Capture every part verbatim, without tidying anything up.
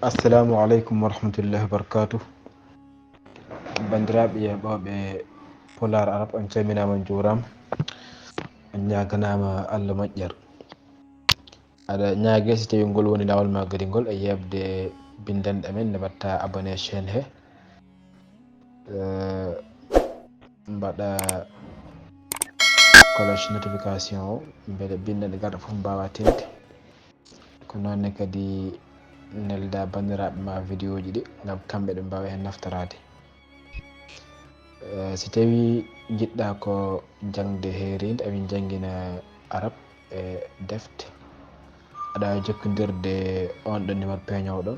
Assalamu aleykum wa rahmatullahi wa barakatuh. Banndiraaɓe yeeɓooɓe Pulaar Arab, on calminaama, on njuuraama, on ñaaganaama Allah moƴƴere. Aɗa ñaagee, si tawii ngol woni laawol maa gadi ngol, e yeeɓde binndanɗe amen, nde mbaɗtaa abonné chaîne he, eh, mbaɗa cloche notification o, mbele binndanɗe garɗe fof mbaawa tinde. Ko noon ne kadi nelda banndiraaɓe ma vidéo ji ɗi, ngam kamɓe ɓe mbaawa heen naftoraade. Eh, si tawii njiɗɗaa ko jaŋde heereende, amin njanngina Arab e defte, aɗa waawi jokkondirde on ɗon numéro peeñoowo ɗon,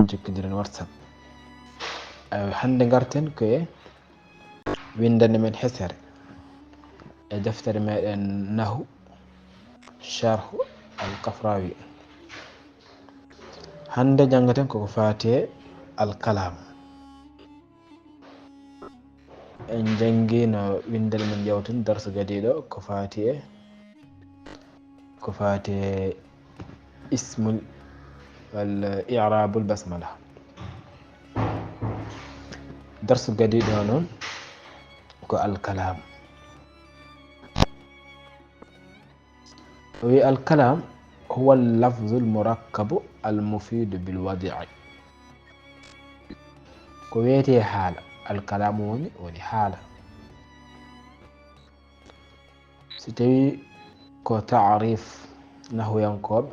jokkondiren WhatsApp. Eh, hannde ngarten ko e winndande men hesere e deftere meɗen Nahu, Sharhu al-Kafrawi. Hannde janngaten koko faati e al-kalam. En njanngiino winndere men jawtude darsu gadiiɗo ko faati e, ko faati e ismul walla i'rabul basmala. Darsu gadiiɗo o noon ko al-kalam. O wi al-kalam huwa al-lafzu al-murakkabu al-mufidu bil wadi'i. Ko wiyetee haala, al-kalamu woni, woni haala. Si tawii ko taarif nahwiyankooɓe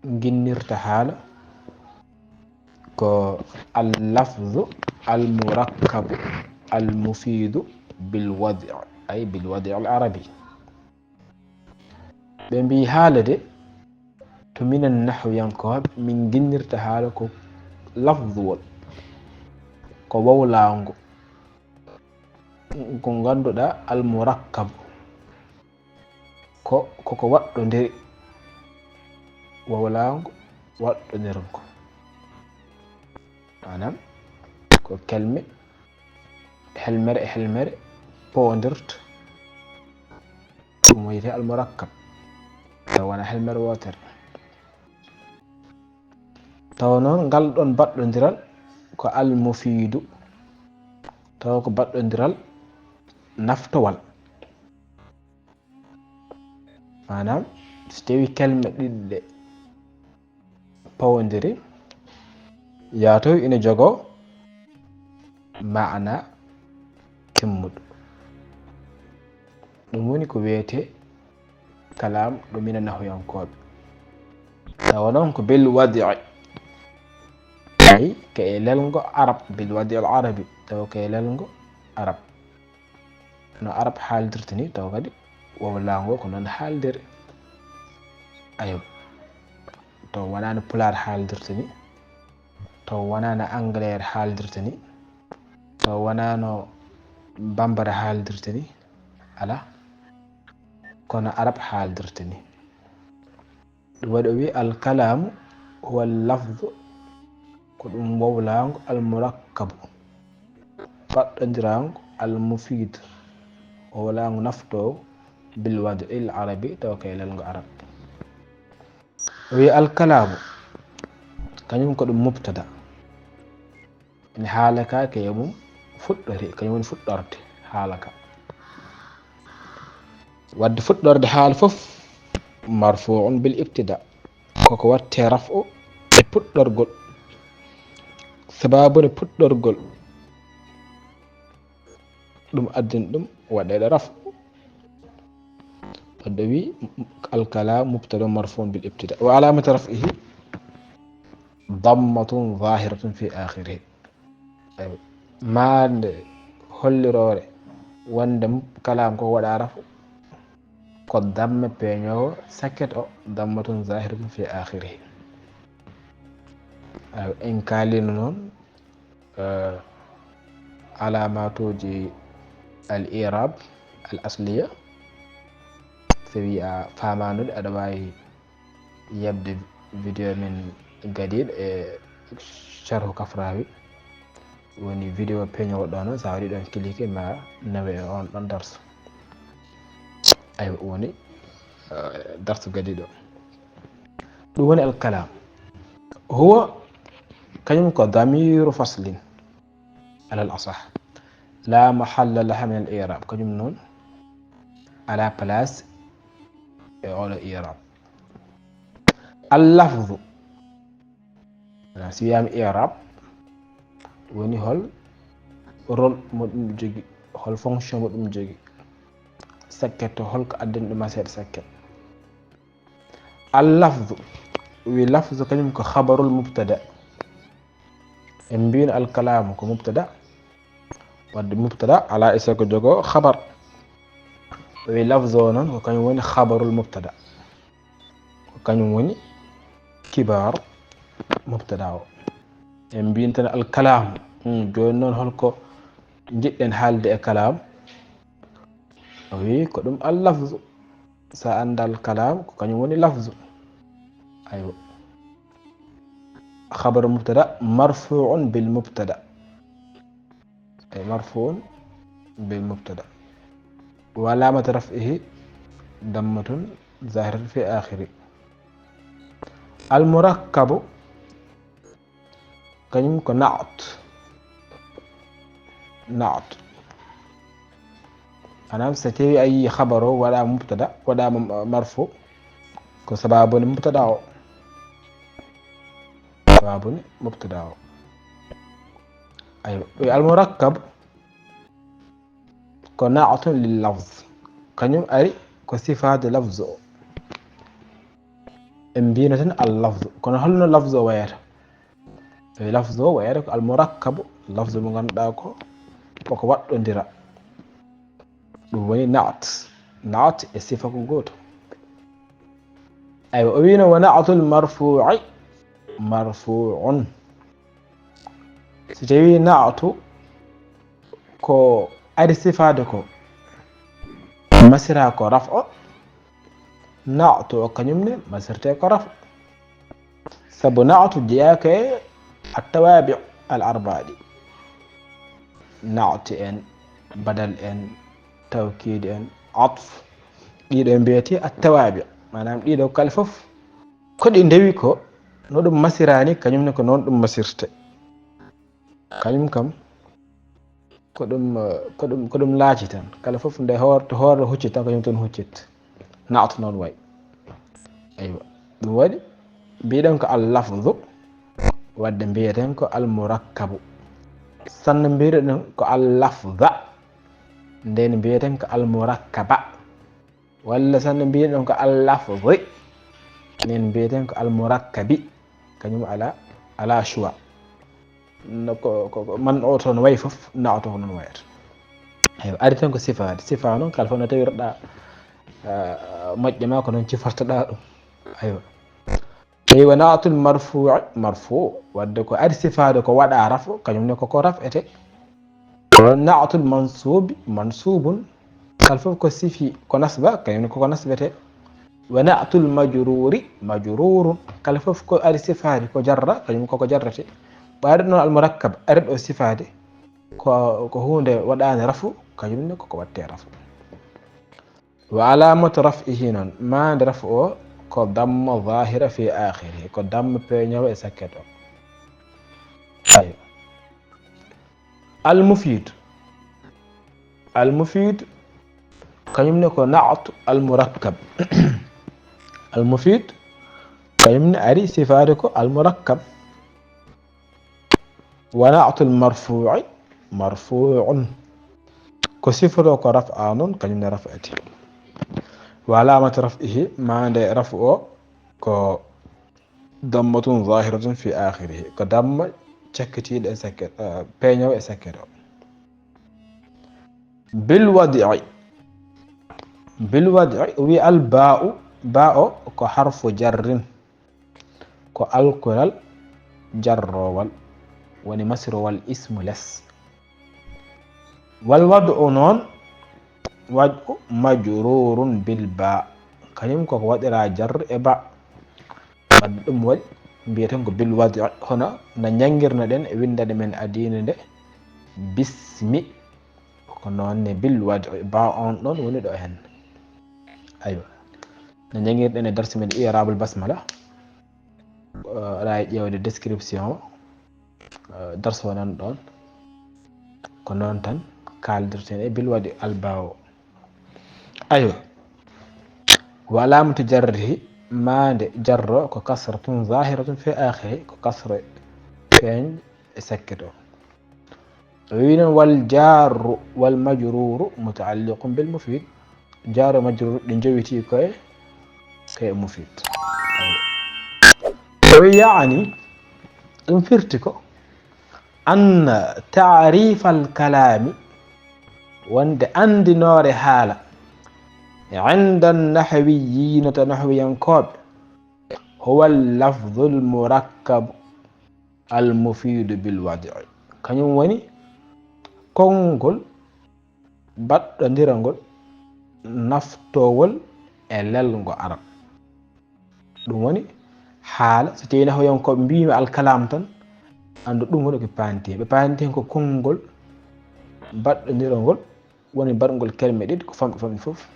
nginnirta haala, ko al-lafzu al-murakkabu al-mufidu bil wadi', ay bil wadi' al-arabi. Ɓe mbii haala de, to minen nahwiyankooɓe, min nginnirta haala ko lafzuwol, ko wowlaango, ko ngannduɗaa al-murakkab, ko, koko waɗɗondiri, wowlaango waɗɗondirango. Maanaam, ko kelme helmere e helmere powondirta, ɗum wiyetee al-murakkab, tawa wonaa helmere wootere. Tawa noon, ngal ɗoon baɗɗondiral ko al-mufiidu, tawa ko baɗɗondiral naftowal. Maanaam, so tawii kelme ɗiɗi ɗe pawondiri, yaato ina jogoo maana timmuɗo. Ɗum woni ko wiyetee kalaam ɗo minen nahwiyankooɓe. Tawa noon ko bil wadi'i. Ay, ko e lelngo arab, bil wadi'i al arabi, tawa ko e lelngo arab. No arab haaldirta ni, tawa kadi wowlaango ko noon haaldiri. Ayo, tawa wonaa no pulaar haaldirta ni, tawa wonaa no angleer haaldirta ni, tawa wonaa no bambara haaldirta ni, alaa, kono arab haaldirta ni. Ɗum waɗi o wi, al kalaamu huwa al lafzu, ko ɗum wowlaango, al murakkabu, baɗɗondiraango, al mufiid, wowlaango naftoowo, bil wadi il arabi, tawa ko e lelngo arab. O wi, al kalaamu, kañum ko ɗum mubtada. Ene haala ka ko e mum fuɗɗori, kañum woni fuɗɗorde haala ka. Wadde fuɗɗorde haala fof marfuun bil ibtida, koko watte raf'u e puɗɗorgol. Sababu ne puɗɗorgol ɗum addin ɗum waɗeede raf'u. Wadde wi, al kalam mubtada marfuun bil ibtida wa alamatu raf'ihi dammatun zahiratun fi akhirihi. Maande holliroore wonde kalaam ko waɗa rafu ko damme peeñoowo sakket o, dammatun zahiratun fi akhirihi. En kaalino noon, eh, alamatuuji al irab al asliya. So wi a faamaano ɗe, aɗa waawi yeɓde video men gadiiɗo e sharhu Kafrawi, woni video peeñoowo ɗo noon, so a waɗi ɗon cliquer ma nawe e on ɗon darsu. Aywa, woni, eh, darsu gadiiɗo. Ɗum woni alkalam. Huwa, kañum ko damiru faslin, alal asah. La mahalla laha min al i'rab. Kañum noon, ala place e oɗo i'rab. Al lafzu. Maanaam, si wiyaama i'rab, woni hol rôle mo ɗum jogi, hol fonction mo ɗum jogi. Sakket to, hol ko addani ɗum ma seeɗa sakket. Al lafzu, wi lafzu kañum ko khabarul mubtada. En mbino al kalamu ko mubtada. Wadde mubtada ala e sago jogo khabar. Wi lafzu o noon ko kañum woni khabarul mubtada. Ko kañum woni kibar mubtada o. En mbin tan al kalamu. Hmm, jooni noon holko njiɗɗen haalde e kalam? O wi ko ɗum al lafzu. Sa annda al kalam, ko kañum woni lafzu. Aywa. Khabaru mubtada marfu'un bil mubtada. Ay marfu'un bil mubtada. Wa alamatu raf'ihi dammatun zahiratun fi akhiri. Al murakkabu, kañum ko na'at. Na'at. Maanaam, so tawi a yii khabar o waɗaama mubtada, waɗaama marfu, ko sababu ni mubtada o. Sababu ni mubtada o. Aywa, al murakkab ko na'atun lil lafz. Kañum ari ko sifaade lafz o. En mbino tan al lafz. Kono holno lafz o wayata? Tawi lafzu o wayata ko al murakkabu, lafzu mo ngannduɗaa ko koko waɗɗondira. Ɗum woni na'at. Na'at e sifa ko gooto. Aywa, o wino wa na'atul marfu'i marfu'un. Si tawi na'atu ko ari sifaade ko masira ko raf'o, na'atu o kañum ne masirte ko raf'o. Sabu na'atu jeyaaka e attawabi al arba'a ɗi. Na'ati en, badal en, tawkiid en, atf. Ɗiɗo mbiyete attawabi. Maanaam ɗiɗo kala fof ko ɗi ndewi ko no ɗum masirani, kañum ne ko noon ɗum masirte. Kañum kam ko ɗum, eh, ko ɗum, ko ɗum laaci tan. Kala fof nde hoor-, to hoore huccit tan, kañum toon huccit. Na'at noon wayi. Aywa. Ɗum waɗi, mbiɗen ko al lafzu, wadde mbiyeten ko al murakkabu. Sanne mbiɗen ko al lafza, nden mbiyeten ko al murakkaba. Walla sanne mbiɗen ko al lafzi, nden mbiyeten ko al murakkabi. Kañum ala, ala choix. No ko, ko, ko man o toon wayi fof, na'at o ko noon wayata. Aywa, ari tan ko sifaade. Sifa noon, kala fof no tawirɗa, ah, moƴƴo ma, ko noon cifortoɗa ɗum. Aywa. Tawi wa na'atul marfu'i marfu', wadde ko ari sifaade ko waɗa raf'u, kañum ne koko raf'ete. Wa na'atul mansubi mansubun, kala fof ko sifi, ko nasba, kañum ne koko nasbete. Wa na'atul majruri majrurun, kala fof ko ari sifaade ko jarra, kañum koko jarrete. Ɓayde noon al murakkab ari ɗo sifaade ko, ko huunde waɗaande raf'u, kañum ne koko watte raf'u. Wa alamatu raf'ihi noon, maande raf'u o ko damma zahira fi akhirihi, ko damma peeñoowo e sakket o. Aywa. Al mufid. Al mufid, kañum ne ko na'at al murakkab. Al mufid, kañum ne ari sifaade ko al murakkab. Wa na'atul marfu'i marfu'un. Ko sifoto ko raf'a noon, kañum ne raf'ete. Wa alamatu raf'ihi, maande raf'u o ko dammatun zahiratun fi akhirihi. Ko damma cakkitiiɗo e sakket, eh, peeñoowo e sakket o. Bil wad'i. Bil wad'i, o wi al ba'u, ba o ko harfu jarrin. Ko alkulal jarrowal, woni masirowal ismu les. Wal wad'u noon, wad'u majrurun bil ba. Kañum koko waɗira jarr e ba. Wadde ɗum waɗi, mbiyeten ko bil wad'i, hono no njangirno ɗen e winndande men adiine nde, bismi. Ko noon ne bil wad'i, ba on ɗon woni ɗo hen. Aywa. No njangirɗen e darsi men i'rabul basmala. Aɗa waawi ƴeewde description o, darsu o nan ɗoon. Ko noon tan kaaldirten e bilwaɗi albaawo. Aywa. Wa alamatu jarrihi, maande jarro ko kasratun zahiratun fi akhiri, ko kasra feeñ e sakket o. O wi noon wal jarru wal majruru mutaalliqun bil mufid. Jarru majruru ɗi njowitii koye koye mufid. O wi yaani, ɗum firti ko anna taarifal kalaami, wonde anndinoore haala, inda nahwiyiina, to nahwiyankooɓe, huwa lafdul murakkabu al mufiidu bil wadi. Kañum woni konngol baɗɗondirangol naftowol e lelngo arab. Ɗum woni haala, so tawii nahwiyankooɓe mbiima alkalaam tan, anndu ɗum woni ko paanti heen. Ɓe paanti heen ko konngol baɗɗondirangol, woni baɗngol kelme ɗiɗi ko famɗi famɗi fof,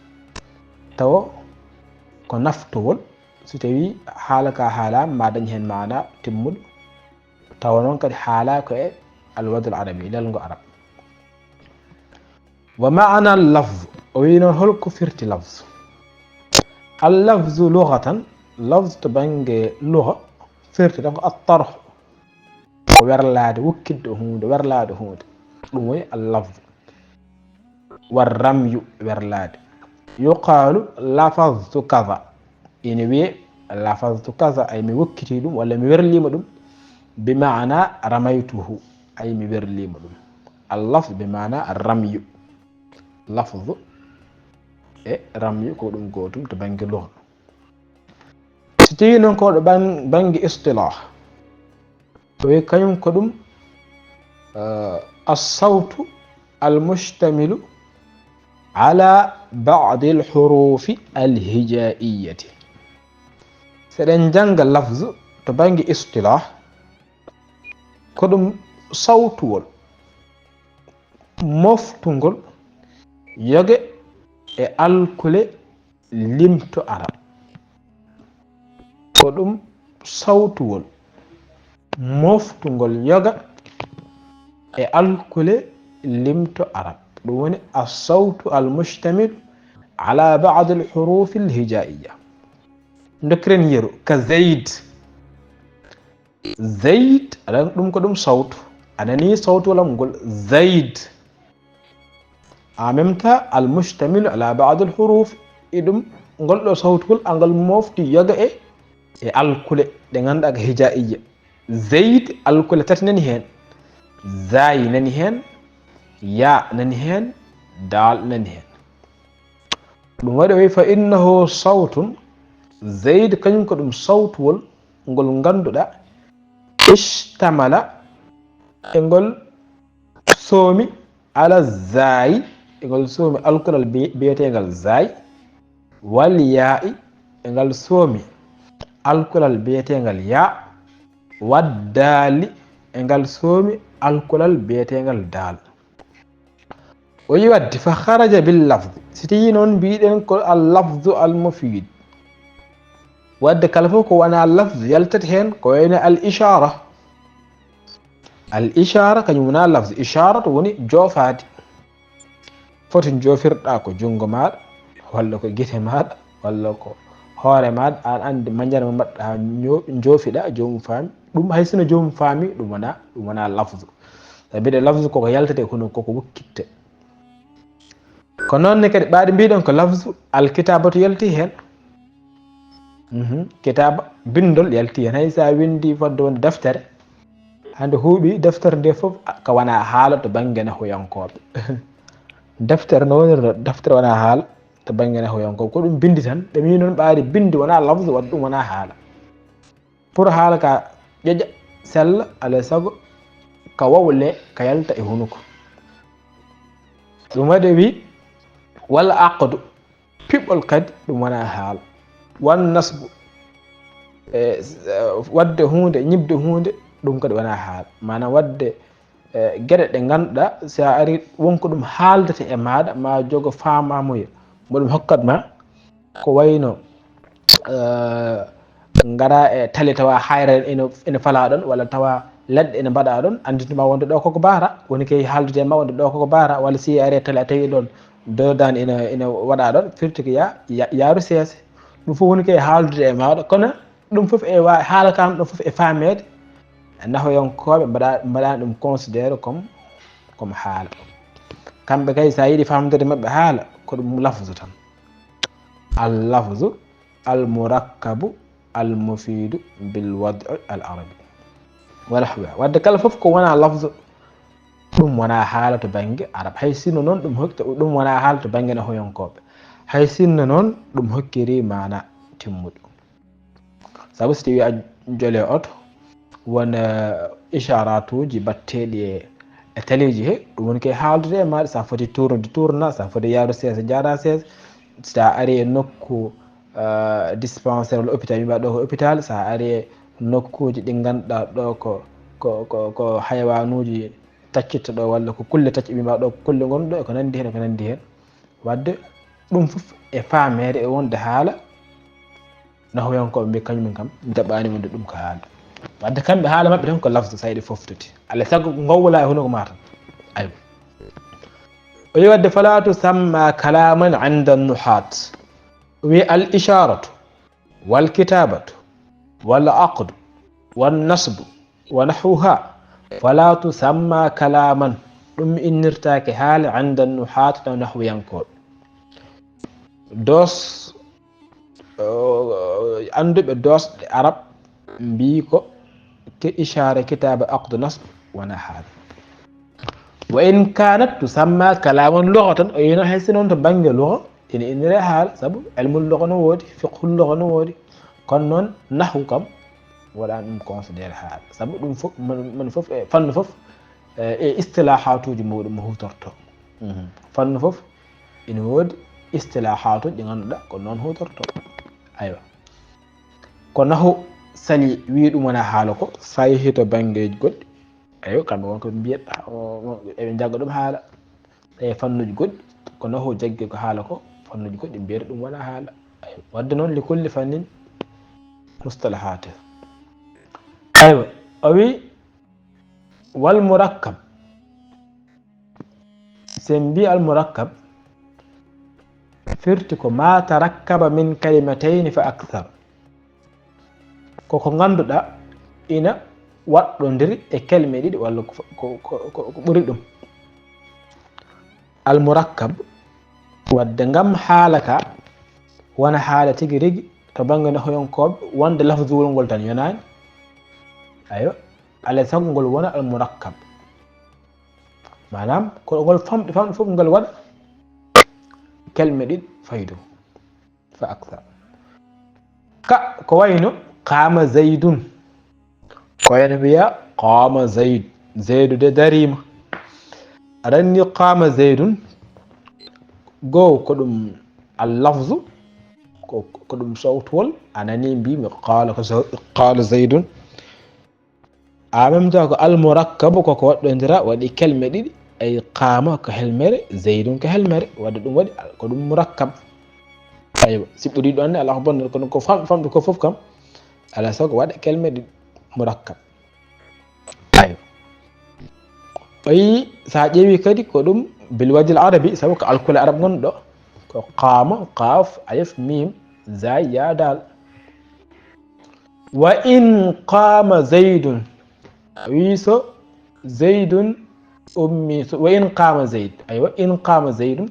tawa ko naftowol. So tawii haala ka haalaama, ma dañ heen maana timmuɗo, tawa noon kadi haala ko e alwadul arabi, lelngo arab. Wa maana lafz, o wi noon holko firti lafz? Al lafzu lughatan, lafz to bannge lugha firti tan ko at tarh, ko werlaade, wukkitde huunde, werlaade huunde, ɗum woni al lafz. Wa ramyu, werlaade. Yuqaalu lafaztu kaza, ina wiyee lafaztu kaza, ay mi wukkitii ɗum walla mi werliima ɗum, bi maana ramaytuhu, ay mi werliima ɗum. Al lafz bi maana ramyu. Lafzu e ramyu ko ɗum gootum to bannge lugha. So tawii noon ko ɗo bannge istilah, o wi kañum ko ɗum as sawtu al mustamilu ala baadi al hurufi al hijaiyati. So eɗen njannga lafzu to bannge istilah, ko ɗum sawtuwol moftungol yoge e alkule limto arab. Ko ɗum sawtuwol moftungol yoga e alkule limto arab. Ɗum woni as sawtu al mustamilu ala baadi al hurufi al hijaiya. Ndokkiren yeru ka zayd. Zayd, aɗa ɗum ko ɗum sawtu. A nanii sawtu wala ngol zayd. En même temps al mustamilu ala baadi al huruf, e ɗum ngol ɗo sawtugol angal mofti yoga e e alkule ɗe ngannduɗaa ko hijaiya. Zayd, alkule tati nani heen. Zayi nani heen, ya nani heen, dal nani heen. Ɗum waɗi o wi fa innahu sawtun, zayd kañum ko ɗum sawtuwol ngol ngannduɗaa, ishtamala, e ngol soomi ala zayi, e ngol soomi alkulal bi- biyeteengal zayi, wal ya'i, e ngal soomi alkulal biyeteengal ya, wad dali, e ngal soomi alkulal biyeteengal dal. O yi wadde fa kharaja bil lafz. Si tawii noon mbiɗen ko al lafzu al mufid, wadde kala fof ko wona lafzu yaltat heen, ko wayno al ishara. Al ishara kañum wona lafzu. Ishara to woni joofaade. Foti joofirɗa ko junngo maaɗa, walla ko gite maaɗa, walla ko hoore maaɗa, an anndi majjere mo mbaɗɗa, joofiɗa, joomum faami. Ɗum hay sino joomum faami, ɗum wona, ɗum wona lafzu. Sabi de lafzu koko yaltete, kono koko wukkitte. Ko noon ne kadi ɓaade mbiɗen ko lafzu, alkitabatu yalti heen. Mhm. Kitaba, binndol yalti heen. Hay so a winndi fodde wonde deftere, hannde huuɓi deftere nde fof ka wona haala to bannge nahwiyankooɓe. Deftere no wonirno, deftere wona haala to bannge nahwiyankooɓe. Ko ɗum binndi tan, ɓe mbii noon ɓaade binndi wona lafzu, wadde ɗum wona haala. Pour haala ka ƴoƴa, sella, alaa sago ka wawle, ka yalta e hunuko. Ɗum waɗi wi walla aqdu, piɓɓol kadi ɗum wona haala. Wan nasbu, e, e, waɗde huunde, ñiɓde huunde, ɗum kadi wona haala. Maanaam waɗde, e, geɗe ɗe ngannduɗaa, si a ari wonko ɗum haaldata e maaɗa, ma jogo faamamuya mo ɗum hokkat ma, ko wayno, eh, ngara e tali tawa hayre ene, ene fala ɗon, walla tawa leɗɗe ene mbaɗa ɗon, anndituma wonde ɗo koko baara, woni kay haaldude e ma wonde ɗo koko baara, walla si a ari e tali a tawi ɗon doodani ene, ene waɗa ɗon, firti ko ya, ya, yaaru seese. Ɗum fof woni kay haaldude e maaɗa, kono ɗum fof e wa-, haala kan ɗum fof e faameede, nahoyankooɓe mbaɗa, mbaɗa ɗum considéré comme, comme haala. Kamɓe kay, so a yiɗi famdude maɓɓe haala, ko ɗum lafzu tan. Al lafzu al murakkabu al mufidu bil wad'i al arabi. Wala hawa. Wadde kala fof ko wona lafzu, ɗum wona haala to bannge arab. Hay sinno noon ɗum hokki, ɗum wona haala to bannge nahoyankooɓe. Hay sinno noon ɗum hokkiri maana timmuɗo. Sabu so tawi a jole oto, won, eh, isharatuuji batteeɗi e, e taliiji he, ɗum woni ko e haaldude e maaɗa, so a foti tuurnude tuurna, so a foti yaarude seesa njaara seesa, so a ari e nokku, eh, dispensaire walla hôpital, mbiɗa ɗo ko hôpital, so a ari e nokkuuji ɗi ngannduɗaa ɗo ko, ko, ko, ko hayawanuuji taccitta ɗo, walla ko kulle tacci, mbiɗa ɗo ko kulle ngonɗo, e ko nanndi heen, e ko nanndi heen. Wadde ɗum fof e faameede e wonde haala, nahoyankooɓe mbi kañumen kam jaɓaani wonde ɗum ko haala. Wadde kamɓe haala maɓɓe tan ko lafzu, so a yiɗi fof tati. Alaa e sago ngowla e hunuko ma tan. Aywa. O wi wadde fala tusamma kalaman inda nuhat. O wi al isharatu wal kitabatu wal aqdu wan nasbu wa nahwuha fala tusamma kalaman. Ɗum innirtaake haala inda nuhat no nahwiyankooɓe. Dos, eh, annduɓe doosɗe arab mbii ko ke ishaara kitaaba aqdu nasb wona haala. Wa in kanat tusamma kalaman lugha tan, o yino hay si noon to bannge lugha, ina innire haala, sabu ilmul lugha no woodi, fiqhul lugha no woodi. Kono noon nahwu kam, waɗaani ɗum considéré haala. Sabu ɗum fof, man, man fof, e fannu fof, e, e istilahatuuji muɗum mo huutorto. Mhm. Fannu fof, ina woodi istilahatuuji ɗi ngannduɗaa ko noon huutorto. Aywa. Ko nahwu sali wi ɗum wona haala ko, so a yehi to banngeeji goɗɗi, aywa, kamɓe won ko mbiyata, o, o, eɓe njagga ɗum haala. E fannuuji goɗɗi, ko nahwu jaggi ko haala ko, fannuuji goɗɗi mbiyata ɗum wona haala. Aywa. Wadde noon, li kulli fannin mustalahaat. Aywa, o wi, wal murakkab. So en mbii al murakkab, firti ko ma tarakkaba min kalimatayni fa akthar. Ko ko ngannduɗaa ina waɗɗondiri e kelme ɗiɗi walla ko, ko, ko, ko, ko ɓuri ɗum. Al murakkab, wadde ngam haala ka wona haala tigi rigi to bannge nahoyankooɓe, wonde lafzuwol ngol tan yonaani. Aywa, alaa e sago ngol wona al murakkab. Maanaam, ko ngol famɗi, famɗi fof ngol waɗa kelme ɗiɗi faydu. Fa akthar. Ka, ko wayno, qaama Zaydun. Ko ene wiya, qaama Zayd. Zaydu de dariima. Aɗa anndi qaama Zaydun, goo ko ɗum al lafzu, ko, ko ɗum sawtuwol, a nani mbiimi, qaala ko zaw-, qaala Zaydun. En même temps ko al murakkabu, ko ko waɗɗondira, waɗi kelme ɗiɗi, ay qaama ko helmere, Zaydun ko helmere, wadde ɗum waɗi ko ɗum murakkab. Aywa, si ɓuri ɗon ne, alaa ko bonno, kono ko fam-, famɗi ko fof kam, alaa sago waɗa kelme ɗiɗi murakkab. Aywa. O yi, so a ƴeewi kadi ko ɗum bil wajhil arabi, sabu ko alkule arab ngonɗo, ko qaama, qaaf, alif, miim, zaay, yaa, daal. Wa in qaama Zaydun. A wi so Zaydun ummi, so, wa in qaama Zayd. Aywa, in qaama Zaydun.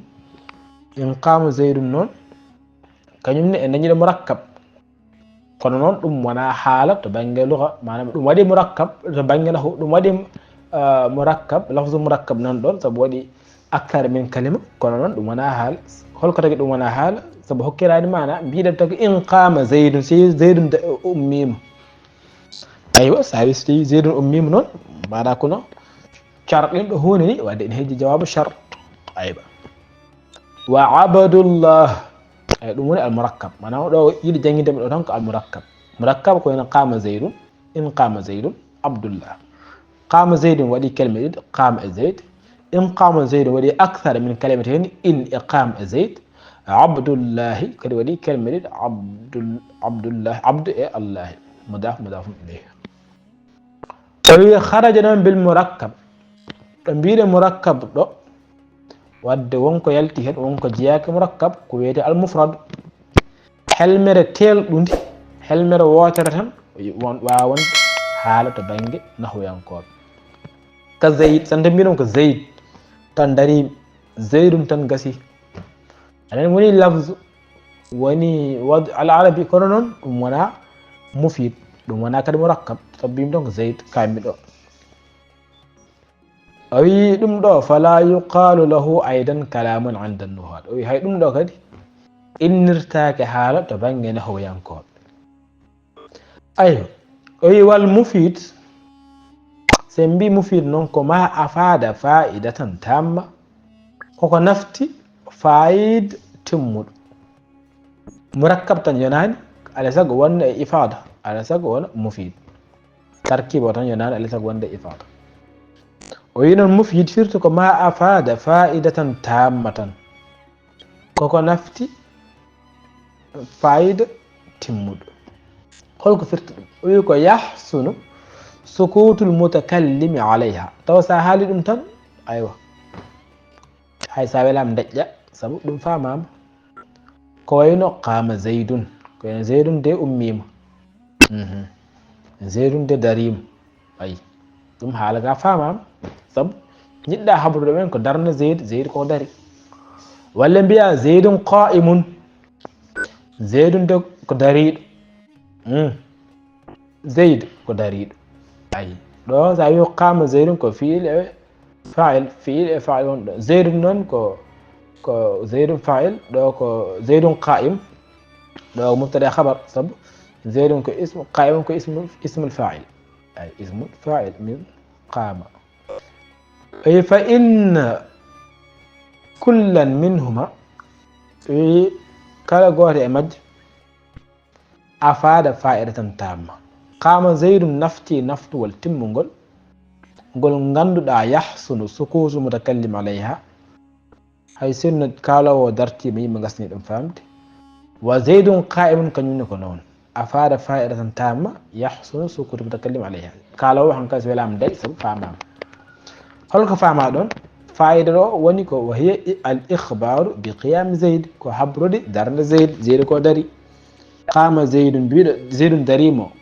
In qaama Zaydun noon, kañum ne en dañi ɗo murakkab. Kono noon ɗum wona haala to bannge lugha, maanaam ɗum waɗi murakkab to bannge nahwu, ɗum waɗi, ah, murakkab, lafzu murakkab nan ɗon, sabu waɗi akthar min kalima, kono noon ɗum wona haala. Holko tagi ɗum wona haala? Sabu hokkiraani maana, mbiɗen tagi in qaama Zaydun, si Zaydun da-, ummiima. Aywa, so a wi so tawi Zaydun ummiima noon, maana kono carɗinɗo huunde ni, wadde ene heeji jawaabu shart. Aywa. Wa abdullah. Ay, ɗum woni al murakkab. Maanaam ɗo yiɗi jannginde mi ɗo tan ko al murakkab. Murakkab ko ene qaama Zaydun, in qaama Zaydun, Abdullah. Qaama Zaydun waɗi kelme ɗiɗi, qaama e Zayd. In qaama Zaydun waɗi akthar min kalimatayni, in e qaama e Zayd. Abdullahi, kadi waɗi kelme ɗiɗi, Abdul, Abdullahi, Abdu e Allahi. Mudaf, mudafun ilayhi. O wi kharaja noon bil murakkab. Ɗo mbiɗe murakkab ɗo, wadde wonko yalti heen, wonko jeyaaki murakkab, ko wiyetee al mufrad. Helmere teelɗunde, helmere wootere tan, won, waawa wonde haala to bannge nahwiyankooɓe. Ka Zayd, so tawii mbiɗon ko Zayd, tan darii, Zaydun tan gasi. Anen woni lafzu, woni wad al arabi, kono noon ɗum wonaa mufid, ɗum wonaa kadi murakkab, sabu mbimi ɗon ko Zayd kaami ɗo. O wi ɗum ɗo, fala yuqalu lahu aidan kalamun inda nuhat. O wi hay ɗum ɗo kadi innirtaake haala to bannge nahwiyankooɓe. Aywa, o wi wal mufid, so en mbi mufid noon ko ma afada faidatan tamma, koko nafti faid timmuɗo. Murakkab tan yonaani, alaa e sago wonde e ifada, alaa e sago wona mufid. Tarkiib o tan yonaani, alaa e sago wonde e ifada. O wi noon mufid firti ko ma afada faidatan tammatan. Koko nafti faida timmuɗo. Holko firti ɗum? O wi ko yahsunu sukutul mutakallimi alayha. Tawa sa haali ɗum tan, aywa. Hay sa welaama deƴƴa, sabu ɗum faamaama. Ko wayno qaama Zaydun. Ko wayno Zaydun de ummiima. Mhm. Zaydun de dariima. Ayi. Ɗum haala ka faamaama. Sabu jiɗɗa habrude men ko darnde Zayd, Zayd ko dari. Walla mbiya Zaydun qa'imun. Zaydun de ko dariiɗo. Mm. Zayd ko dariiɗo. Ayi. Ɗo sa wi qaama Zaydun ko fi'il e fa'il, fi'il e fa'il won ɗo. Zaydun noon ko, ko Zaydun fa'il, ɗo ko Zaydun qa'im. Ɗo ko mubtada khabar, sabu Zaydun ko ismu, qa'imun ko ismu, ismul fa'il. Ay, ismul fa'il min qama. Ay, fa inna kullan minhuma, wi kala gooto e majje, afada fa'idatan tamma. Qama Zaydun nafti naftuwol timmungol, ngol ngannduɗaa yahsunu sukutu mutakallim alayha. Hay sinno kaaloowo dartiima, yimɓe ngasni ɗum faamde. Wa Zaydun qa'imun, kañum ne ko noon. Afada fa'idatan tamma, yahsunu sukutu mutakallim alayha. Kaaloowo han kay so welaama day, sabu faamaama. Holko faamaa ɗoon? Fa'ida ɗo woni ko wa hiya i-, al ikhbaru bi qiyam Zayd, ko habrude darnde Zayd, Zayd ko dari. Qama Zaydun, mbiɗo, Zaydun dariimo.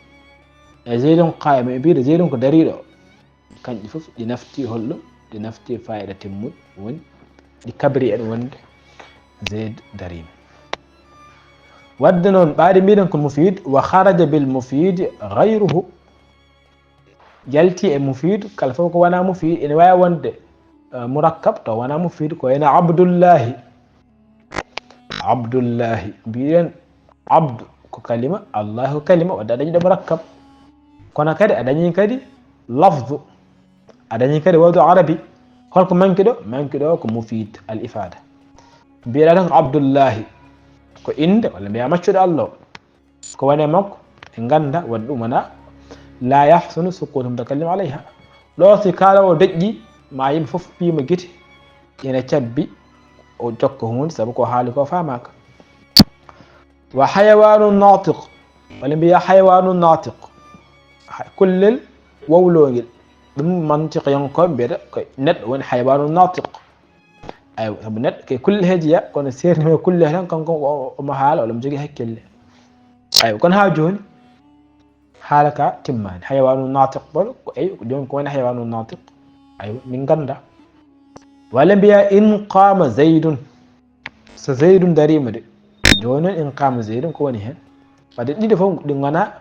E Zaydun qa'imun, e mbiɗo Zaydun ko dariiɗo. Kanƴi fof ɗi nafti holɗum? Ɗi nafti fa'ida timmuɗo, woni ɗi kabri en wonde Zayd dariima. Wadde noon, ɓaade mbiɗen ko mufid, wa kharaja bil mufid ghayruhu. Yalti e mufid, kala fof ko wona mufid, ene waawi wonde, eh, murakkab, taw wona mufid, ko wayno Abdullahi. Abdullahi, mbiɗen Abdu ko kalima, Allah ko kalima, wadde a dañi ɗo murakkab. Kono kadi a dañi kadi lafzu, a dañi kadi wadu arabi. Holko manki ɗo? Manki ɗo ko mufid, al ifada. Mbiɗa tan ko Abdullahi, ko innde, walla mbiya maccuɗo Allah o. Ko woni e makko, en ngannda, waɗi ɗum wona la yahsunu sukutu mutakallim alayha. Ɗo si kaaloowo deƴƴi, ma yimɓe fof piima gite, ina cabbi, o jokka huunde, sabu ko haali ko faamaaka. Wa hayawanu natiq, walla mbiya hayawanu natiq. Ha-, kullel wowlongel. Ɗum mantiqiyankooɓe mbiyata ko neɗɗo woni hayawanu natiq. Aywa, sabu neɗɗo ke kulle he jeya, kono seerni e kulle tan, kanko o, o, omo haala, walla omo jogii hakkille. Aywa, kono haa jooni, haala ka timmaani. Hayawanu natiq bolo, ko, eywa, ko jooni ko woni hayawanu natiq? Aywa, min ngannda. Walla mbiya in qama Zaydun. So Zaydun dariima de. Jooni noon in qama Zaydun ko woni heen? Wadde ɗiɗo fof ɗi ngona,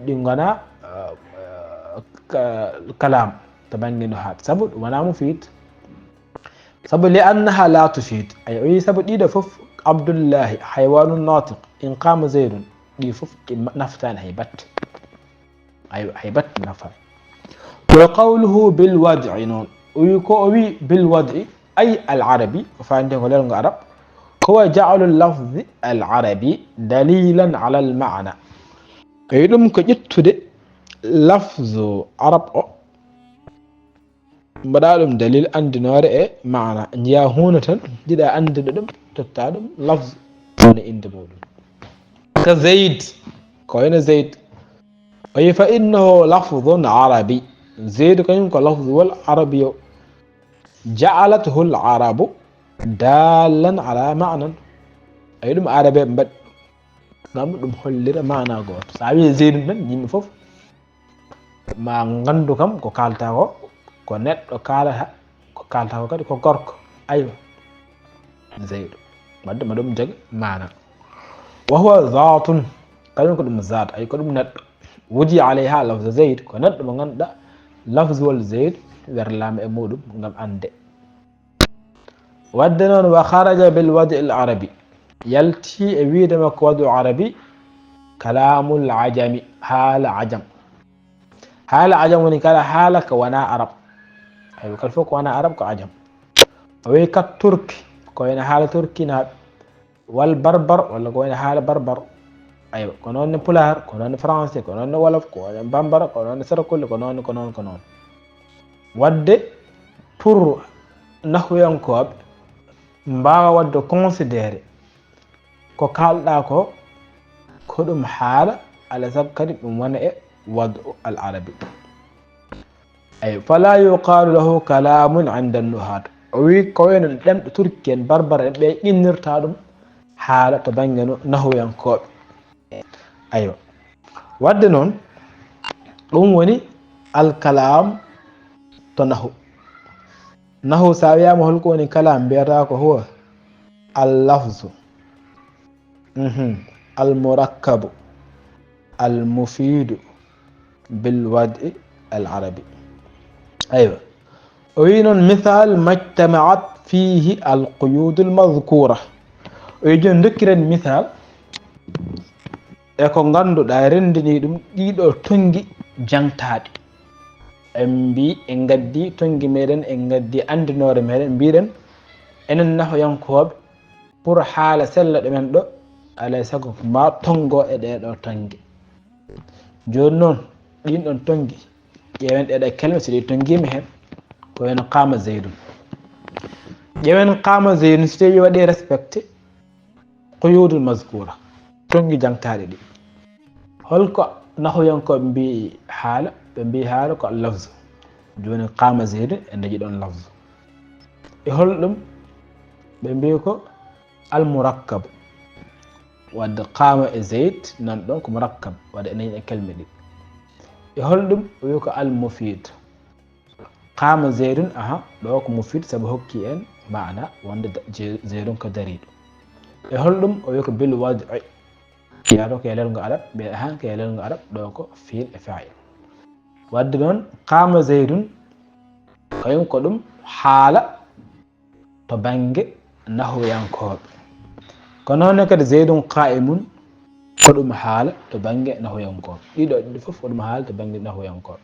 ɗi ngona, eh, eh, ka-, kalam to bannge no haat. Sabu ɗum wona mufid. Sabu li annaha la tufid. Ay, o wi sabu ɗiɗo fof Abdullahi, hayawanu natiq, in qama Zaydun, ɗi fof ɗi ma-, naftaani hay batte. Ay, hay batte nafa. Wa qawluhu bil wad'i noon. O wi ko o wi bil wad'i, ay al arabi, ko faande ko lelngo arab. Ko wa ja'alu lafzi al arabi dalilan ala al ma'na. Ko wi ɗum ko ƴettude lafzu arab o, Mbaɗa ɗum dalil anndinoore e maana. Njiya huunde tan, jiɗa anndude ɗum, totta ɗum lafzu, woni innde muɗum. Ka Zayd, ko wayno Zayd. O wi, "Fa innahu lafzun arabi." Zayd kañum ko lafzuwol arabiyo. "Ja'alathu al-arabu dallan ala ma'nan." Ayi, ɗum arabe mbaɗi. Ngam ɗum hollira maana gooto. So a wiyi Zaydun tan, yimɓe fof ma nganndu kam ko kaalta ko, ko neɗɗo kaalata, ko kaalta ko kadi ko gorko. Aywa. Zaydu. Wadde ma ɗum jogi maana. Wa huwa zaatun. Kañum ko ɗum zaat, ay ko ɗum neɗɗo. Wudi alayha lafzu Zayd, ko neɗɗo mo ngannduɗaa lafzuwol Zayd werlaama e muɗum ngam annde. Wadde noon, wa kharaja bil wadi al arabi, yalti e wiide makko wadu arabi, kalamul ajami, haala ajam. Haala ajam woni kala haala ko wona arab. Aywa, kala fof ko wona arab ko ajam. O wi kat turki, ko wayno haala turkinaaɓe, wal barbar, walla ko wayno haala barbar. Aywa, ko noon ne pulaar, ko noon ne français, ko noon ne wolof, ko noon ne bambara, ko noon ne sarakulle, ko noon, ko noon, ko noon. Wadde pour nahwiyankooɓe mbaawa wadde considéré ko kaalɗaa ko, ko ɗum haala, alaa sago kadi ɗum wona e wadu al arabi. Ay, fala yuqalu lahu kalamun inda nuhat. O wi ko wayno ɗemɗo turki en, barbara en, ɓe innirta ɗum haala to bannge no-, nahwiyankooɓe. Aywa. Wadde noon, ɗum woni al kalam to nahu. Nahu, so a wiyaama hol ko woni kalam, mbiyata ko huwa al lafzu, mhm, al murakkabu, al mufidu bil wadi al arabi. Aywa. O wi noon, misal majtamaat fihi al quyudu al mazkura. O wi jooni, dokkiren misal e ko ngannduɗaa renndini ɗum ɗiɗo tonngi jangtaaɗi. En mbi, en ngaddi tonngi meɗen, en ngaddi anndinoore meɗen, mbiɗen enen nahoyankooɓe, pour haala sella ɗo men ɗo, alay sago ma tonngo e ɗee ɗo tonnge. Jooni noon, ɗin ɗon tonngi, ƴeewen ɗee ɗo kelme, so ɗi tonngiima heen, ko wayno qaama Zaydun. Ƴeewen qaama Zaydun, so tawi waɗi respecté quyudul mazkura, tonngi jangtaaɗi ɗi. Holko nahoyankooɓe mbi haala? Ɓe mbi haala ko al lafzu. Jooni qaama Zaydun, en dañi ɗon lafzu. E holɗum? Ɓe mbi ko al murakkab. Wadde qaama e Zayd nan ɗon ko murakkab, wadde en dañi ɗon kelme ɗiɗi. E holɗum? O wi ko al mufid. Qaama Zaydun, aha, ɗo ko mufid sabu hokki en maana wonde da-, Je-, Zaydun ko dariiɗo. E holɗum? O wi ko bil wad'i. Yaa ɗo ko e lelngo arab, ɓe aha, ko e lelngo arab, ɗo ko fiil e faa'il. Wadde noon, qaama Zaydun, kañum ko ɗum haala to bannge nahwiyankooɓe. Ko noon ne kadi Zaydun qaa'imun, ko ɗum haala to bannge nahwiyankooɓe. Ɗiɗo ɗiɗi fof ko ɗum haala to bannge nahwiyankooɓe.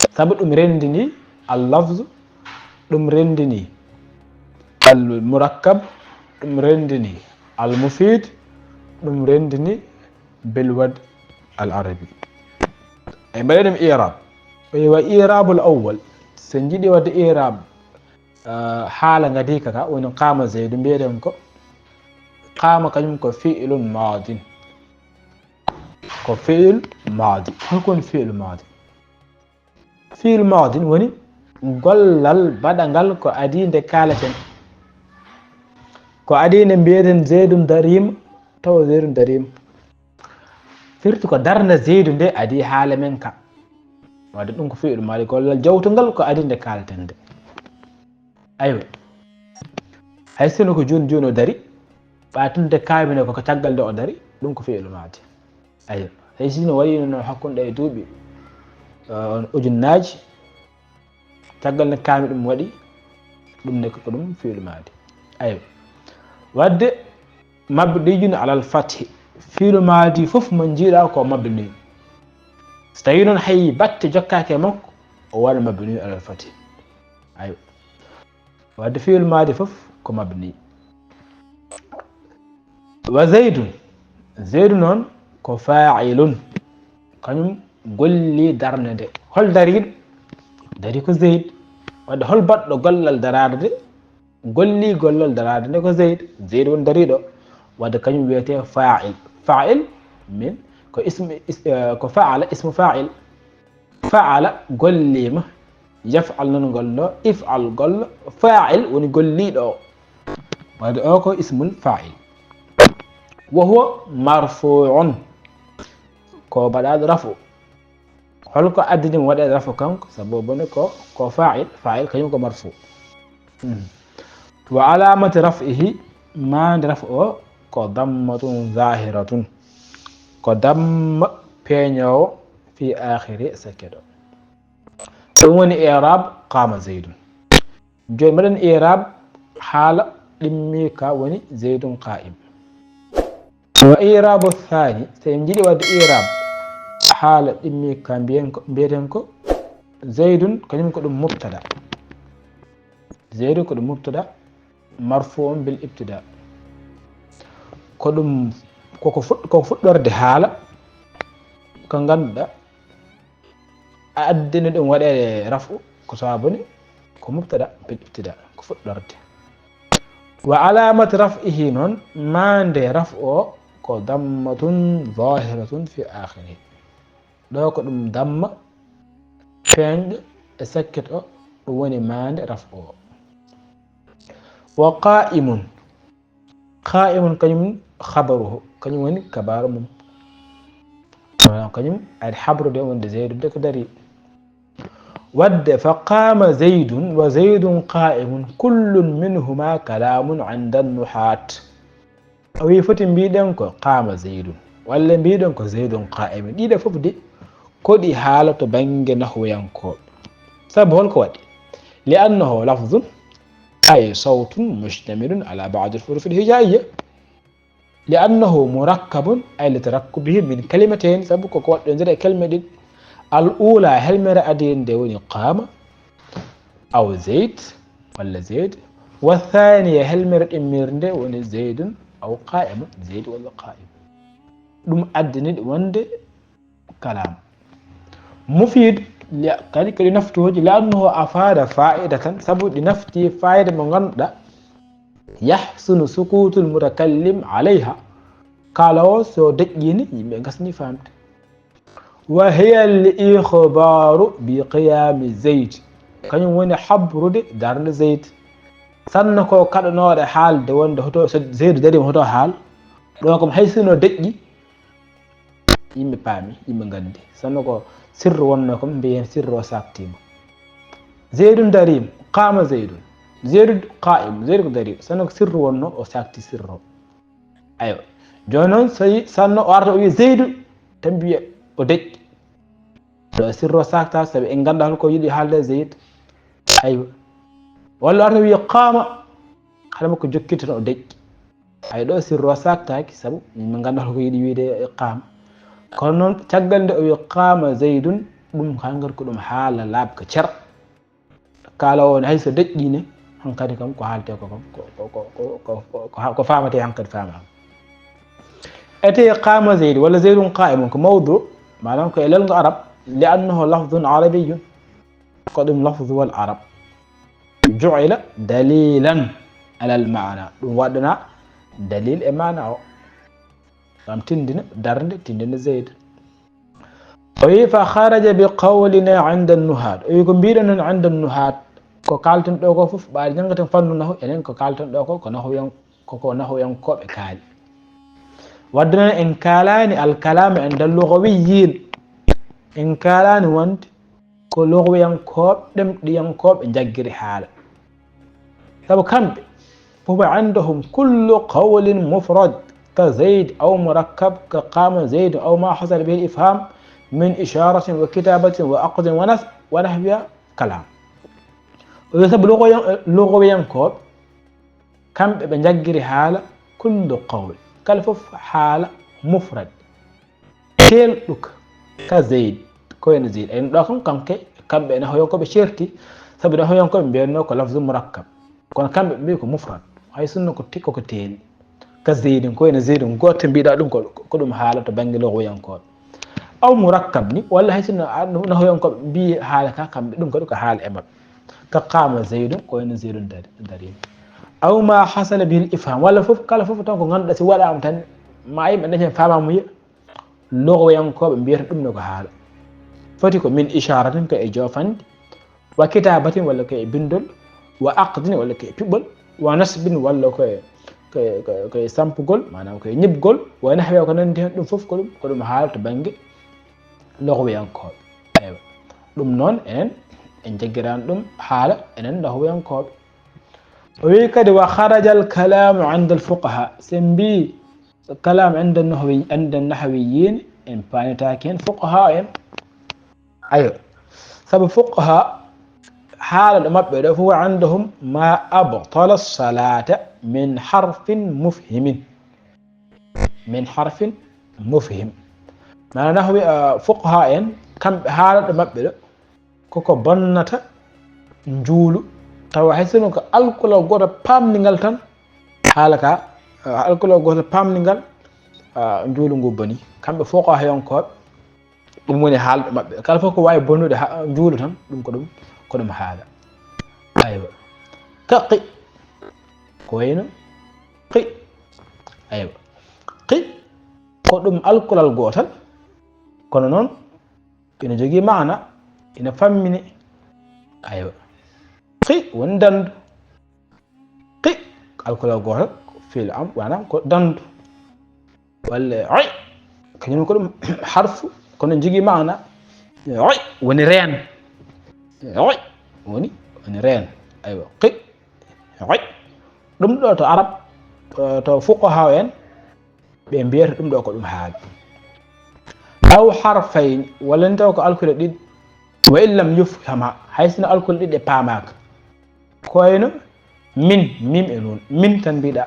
Sabu ɗum renndini al lafzu, ɗum renndini al murakkab, ɗum renndini al mufid, ɗum renndini bil wad al arabi. E mbaɗe ɗum i'rab. Wa i'rabul awwal, so en njiɗi waɗde i'rab, ah, haala ngadiika ka, woni qaama Zaydu, mbiyeɗen ko qaama kañum ko fi'lun maadin. Ko fi'il maadi. Holko woni fi'il maadi? Fi'il maadin woni gollal baɗangal ko adii nde kaalaten. Ko adii nde mbiyeɗen Zaydun dariima, tawa Zaydun dariima. Firti ko darnde Zaydu nde adii haala men ka. Wadde ɗum ko fi'il maadi, gollal jawtungal ko adii nde kaalaten nde. Aywa. Hay sinno ko jooni jooni o dari, ɓaatunde kaamine ko, ko caggal nde o dari, ɗum ko fi'il maadi. Aywa. Hay sinno waɗiino noon hakkunde e duuɓi, eh, on ujunnaaji, caggal nde kaami ɗum waɗi, ɗum ne ko ɗum fi'il maadi. Aywa. Wadde mabniyun alal fathi. Fi'il maadi fof mo njiiɗa ko mabni. So tawi noon hay batte jokkaaki e makko, o waɗa mabni alal fathi. Aywa. Wadde fi'il maadi fof ko mabni. Wa Zaydun. Zaydu noon ko fa'ilun. Kañum golli darnde nde. Hol dariiɗo? Dari ko Zayd. Wadde hol baɗɗo gollal daraade nde? Golli gollal daraade nde ko Zayd. Zayd woni dariiɗo. Wadde kañum wiyetee faa'il. Faa'il min ko ismu, is-, eh, ko fa'ala, ismu faa'il. Fa'ala, golliima. Yaf'al noon gollo, if'al gollo. Faa'il woni golliiɗo o. Wadde o ko ismul faa'il. Wa huwa marfu'un. Ko baɗaaɗo raf'u. Hol ko addani mo waɗeede raf'u kanko? Sabu bone ko, ko faa'il, faa'il kañum ko marfu. Hmm. Wa alamati raf'ihi, maande raf'u o ko dammatun zahiratun. Ko damma peeñoowo fi akhiri sakketo. Ɗum woni i'rab qama Zaydun. Jooni mbaɗen i'rab haala ɗimmi ka woni Zaydun qa'im. Wa i'rabu thani, so en njiɗi waɗde i'rab haala ɗimmi ka mbiyen ko, mbiyeten ko Zaydun, kañum ko ɗum mubtada. Zaydun ko ɗum mubtada, marfu'un bil ibtida. Ko ɗum, koko fuɗ-, koko fuɗɗorde haala, ko ngannduɗaa, a addani ɗum waɗeede raf'u, ko sababu ni, ko mubtada bil ibtida, ko fuɗɗorde. Wa alamat raf'ihi noon, maande raf'u o, ko dammatun zahiratun fi akhiri. Ɗo ko ɗum damma, feeñɗo e sakket o, ɗum woni maande raf'u o. Wa qa'imun, qa'imun kañum khabaruhu, kañum woni kabaaru mum. Maanaam kañum aɗa habrude wonde Zaydu de ko dari. Wadde fa qama Zaydun wa Zaydun qa'imun, kullun minhuma kalamun inda nuhat. O wi foti mbiɗen ko qama Zaydun, walla mbiɗen ko Zaydun qa'imun. Ɗiɗo fof de ko ɗi haala to bannge nahwiyankooɓe. Sabu hol ko waɗi? Li annahu lafzun, ay sawtun mustamilun ala ba'd al-huruf al-hijaiya. Li annahu murakkabun, ay li tarakkubihi min kalimatain, sabu ko ko waɗɗondira e kalima ɗiɗi. Al ula, helmere adinde woni qama, aw Zayd, walla Zayd. Wa thaniya, helmere ɗimmirde woni Zaydun, aw qa'imun, Zayd walla qa'im. Ɗum addini wonde kalam. Mufid, li-, kadi, kadi naftooji, li annahu afada fa'idatan, sabu ɗi nafti fa'ida mo ngannduɗaa, yahsunu sukutul mutakallim alayha. Kala o so deƴƴini, yimɓe ngasni famde. Wa hiya al ikhbaru bi qiyami Zayd. Kañum woni habrude darnde Zayd. Sanno ko kaɗanooɗo haalde wonde hoto so Zaydu dariima hoto haal. Ɗo kam hay sino deƴƴi, yimɓe paami, yimɓe nganndi. Sanno ko sirru wonno kam, mbiyen sirru o saktiima. Zaydun dariim, qama Zaydun. Zaydu qa'im, Zaydu ko dariim. Sanno ko sirru wonno, o sakti sirru o. Aywa. Jooni noon, so yi-, sanno o arta o wiya Zaydu, tan mbiya o deƴƴi. Ɗo sirru o sakta, sabu en nganndaa hol ko yiɗi haalde Zayd. Aywa. Walla o arta o wiya qama, haɗa makko jokkita tan o deƴƴi. Ay ɗo sirru o saktaaki, sabu min nganndaa hol ko yiɗi wiyde e qama. Kono noon, caggal nde o wiya qama Zaydun, ɗum hankkadi ko ɗum haala laaɓka cer. Kala o hay so deƴƴiine, hankkadi kam ko haaletee ko kam, ko, ko, ko, ko, ko, ko, ko ha-, ko faametee hankkadi faamaama. Etee qama Zayd walla Zaydun qa'imun ko mawdu, maanaam ko e lelngo arab, li annahu lafzun arabiyyun. Ko ɗum lafzuwal arab. Ju'ila dalilan alal maana. Ɗum waɗana dalil e maana o. Ngam tindina darnde, tindina Zayd. O wi, "Fa kharaja bi qawlina inda nuhat." O wi, "Ko mbiɗon non inda nuhat." Ko kalten ɗo ko fof, ɓaade janngaten fannu nahu, enen ko kalten ɗo ko, ko nahuyan-, ko, ko nahuyankooɓe kaali. Wadde noon en kaalani al-kalaama inda lughawiyyin. En kaalani wonde ko lughwiyankooɓe, ɗemɗiyankooɓe njaggiri haala. Sabu kamɓe, فهو عندهم كل قول مفرد كزيد أو مركب كقام زيد أو ما حصل به الإفهام من إشارة وكتابة وأخذ ونس-، ونحوها كلام. O wi sabu lughwiyan-, lughwiyankooɓe, kamɓe ɓe njaggiri haala kullu qawl, kala fof haala mufrad. Teelɗuka ka Zayd, ko wayno Zayd. En ɗo kam, kanke, kamɓe e nahoyankooɓe ceerti, sabu nahoyankooɓe mbiyatnoo ko lafzu murakkab. Kono kamɓe ɓe mbiyi ko mufrad. Hay sinno ko te-, koko teeli. Ka Zaydin, ko wayno Zaydin, gooto mbiɗa ɗum ko, ko ɗum haala to bannge lughwiyankooɓe. Aw murakkab ni, walla hay sinno a-, nahoyankooɓe mbiyi haala ka, kamɓe ɗum kadi ko haala e maɓɓe. Ka qaama Zaydun, ko wayno Zaydun dari, dari. Aw ma hasala bihil ifham, walla fof, kala fof tan ko ngannduɗaa si waɗaama tan, ma yimɓe dañen faamaamuya, lugawiyankooɓe mbiyata ɗum ne ko haala. Foti ko min isharatin, ko e joofandi, wa kitabatin, walla ko e binndol, wa aqdin, walla ko e piɓɓol, wa nasbin, walla ko e, ko e, ko e, ko e sampugol, maanaam ko e ñiɓgol, wa nahwi, ko nanndi heen, ɗum fof ko ɗum, ko ɗum haala to bannge lugawiyankooɓe. Eywa. Ɗum noon, enen en jaggiraani ɗum haala, enen lugawiyankooɓe. O wiyi kadi, wa kharaja al kalamu inda al fuqaha. So en mbii kalam inda nahwi, inda nahwiyin, en paanitaaki heen fuqaha en. Ayo. Sabu fuqaha, haala ɗo maɓɓe ɗo, fof indahum ma abtala salata min harfin mufhimin. Min harfin mufhim. Maana nahwi, ah, fuqaha en, kamɓe haala ɗo maɓɓe ɗo, koko bonnata njuulu, tawa hay sinno ko alkulal gooto paamningal tan, haala ka, ah, alkulal gooto paamningal, ah, njuulu ngu boni. Kamɓe fuqahayankooɓe, ɗum woni haalɓe maɓɓe. Kala fof ko waawi bonnude ha, njuulu tan, ɗum ko ɗum, ko ɗum haala. Aywa. Ka qi. Ko wayno qi. Aywa. Qi. Ko ɗum alkulal gootal. Kono noon, ina jogii maana, ina fammini. Aywa. Qi woni dandu. Qi, alkulal gootal, fiil am, maanaam ko dandu. Walla oy, kañum ko ɗum harfu, kono jogii maana. Oy, woni reen. Oy, woni, woni reen. Aywa, qi, oy. Ɗum ɗo to Arab, to, to fuqaha en, ɓe mbiyata ɗum ɗo ko ɗum haala. Aw harfayn, walla ni taw ko alkule ɗiɗi. Wa in lam yufhama, hay sinno alkule ɗiɗi ɗe paamaaka. Ko wayno min, mim e nun. Min tan mbiɗa.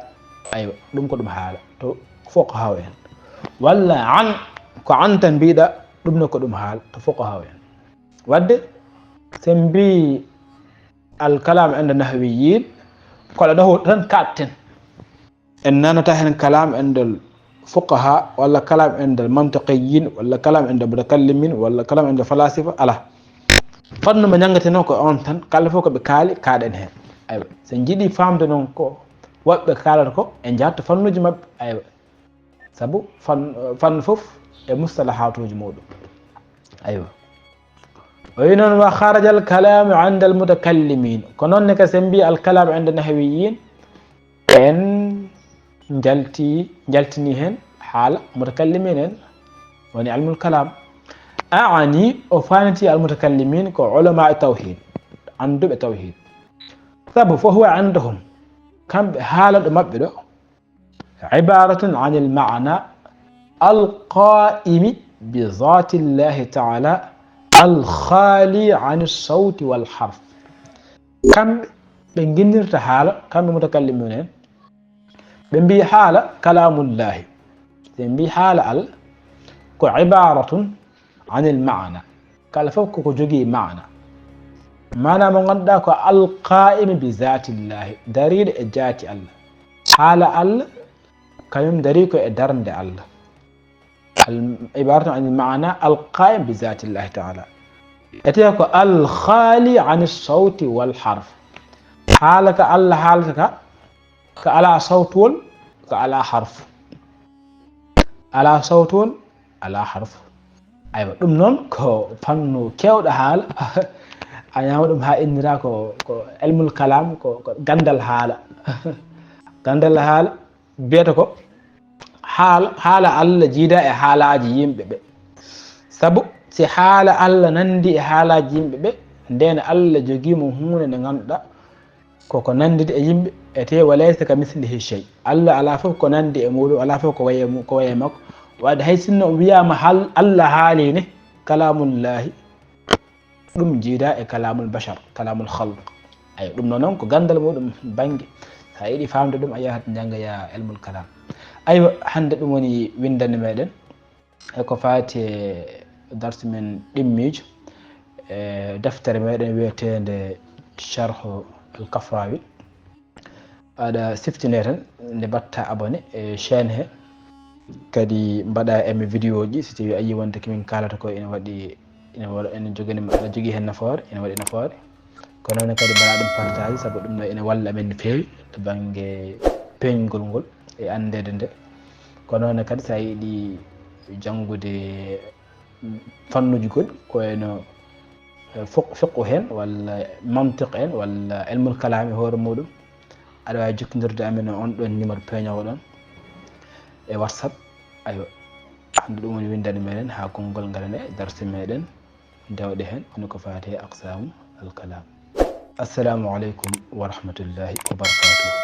Aywa, ɗum ko ɗum haala. To fuqaha en. Walla an, ko an tan mbiɗa, ɗum ne ko ɗum haala. To fuqaha en. Wadde, so en mbii al kalam inda nahwiyin, ko ala ɗo tan kaɗten. En nanata heen kalam inda fuqaha, walla kalam inda mantiqiyin, walla kalam inda mutakallimin, walla kalam inda falasifa, ala. Fannu mo ñanngateno ko on tan, kala fof ko ɓe kaali, kaaɗen heen. Aywa, so en njiɗi faamde noon ko woɓɓe kaalata ko, en njahat to fannuuji maɓɓe. Aywa, sabu fan-, fannu fof e mustalahatuuji muɗum. Aywa. O wi noon, wa kharaja al kalamu inda al mutakallimin. Ko noon ne ka so en mbii al kalam inda nahwiyin, en njalti, njaltini heen haala mutakallimin en, woni ilmul kalam. Aani, o faaniti al mutakallimin ko ulama tawhid, annduɓe tawhid. Sabu, fa huwa indahum, kamɓe haala ɗo maɓɓe ɗo, ibaratun anil maana al qaimi bi zati llahi taala al khali ani sawti wal harf. Kamɓe ɓe ginnirta haala, kamɓe mutakallimun en, ɓe mbii haala kalamullahi, ɓe mbii haala Allah ko ibaratun anil maana, kala fof koko jogii maana. Maana mo ngannduɗaa ko al qaimi bi zatillahi, dariiɗo e jaati Allah. Haala Allah kañum darii ko e darnde Allah. Al ibaratun anil maana al qaim bi zatillahi taala. Etee ko al khali ani sawti wal harf. Haala ka Allah haalata ka, ka alaa sawtuwol, ka alaa harfu. Alaa sawtuwol, alaa harfu. Aywa, ɗum noon ko fannu keewɗo haala. A ñaama ɗum haa innira ko, ko ilmul kalam, ko, ko ganndal haala. Ganndal haala, biyata ko haala, haala Allah jiida e haalaaji yimɓe ɓe. Sabu si haala Allah nanndi e haalaaji yimɓe ɓe, ndeen Allah jogii mo huunde nde ngannduɗaa koko nanndidi e yimɓe, etee wa laysa ka mislihi shay. Allah alaa fof ko nanndi e muɗum, alaa fof ko wayi e mu-, ko wayi e makko. Waɗde hay sinno wiyaama hal-, Allah haali ne, kalamullahi, ɗum jiida e kalamul bashar, kalamul khalq. Aywa, ɗum noon, noon ko ganndal muɗum bannge. So a yiɗi faamde ɗum, a yahat njanngoya ilmul kalam. Aywa, hannde ɗum woni winndannde meɗen. E ko faati e darsi men ɗimmiijo, e deftere meɗen wiyeteende Sharhu al Kafrawi. Aɗa siftine tan nde mbaɗta abonné e chaîne he, kadi mbaɗa aimé vidéo ji, si tawi a yii wonde ko min kaalata ko ene waɗi, ene waɗa, ene jogani, aɗa jogii heen nafoore, ene waɗi nafoore. Ko noon kadi mbaɗa ɗum partage, sabu ɗum no ene walla amen no feewi to bannge peeñgol ngol e anndeede nde. Ko noon kadi so a yiɗi janngude fannuuji goɗɗi, ko wayno fiqhu heen walla mantiq en walla ilmul kalaam e hoore muɗum, aɗa waawi jokkondirde amen e on ɗon numéro peeñoowo ɗon e WhatsApp. Aywa, hannde ɗum woni winndannde meɗen haa konngol ngarane e darse meɗen dewɗe heen, woni ko faati e aqsaamu al kalaam. Assalamu aleykum wa rahmatullahi wa barakatuh.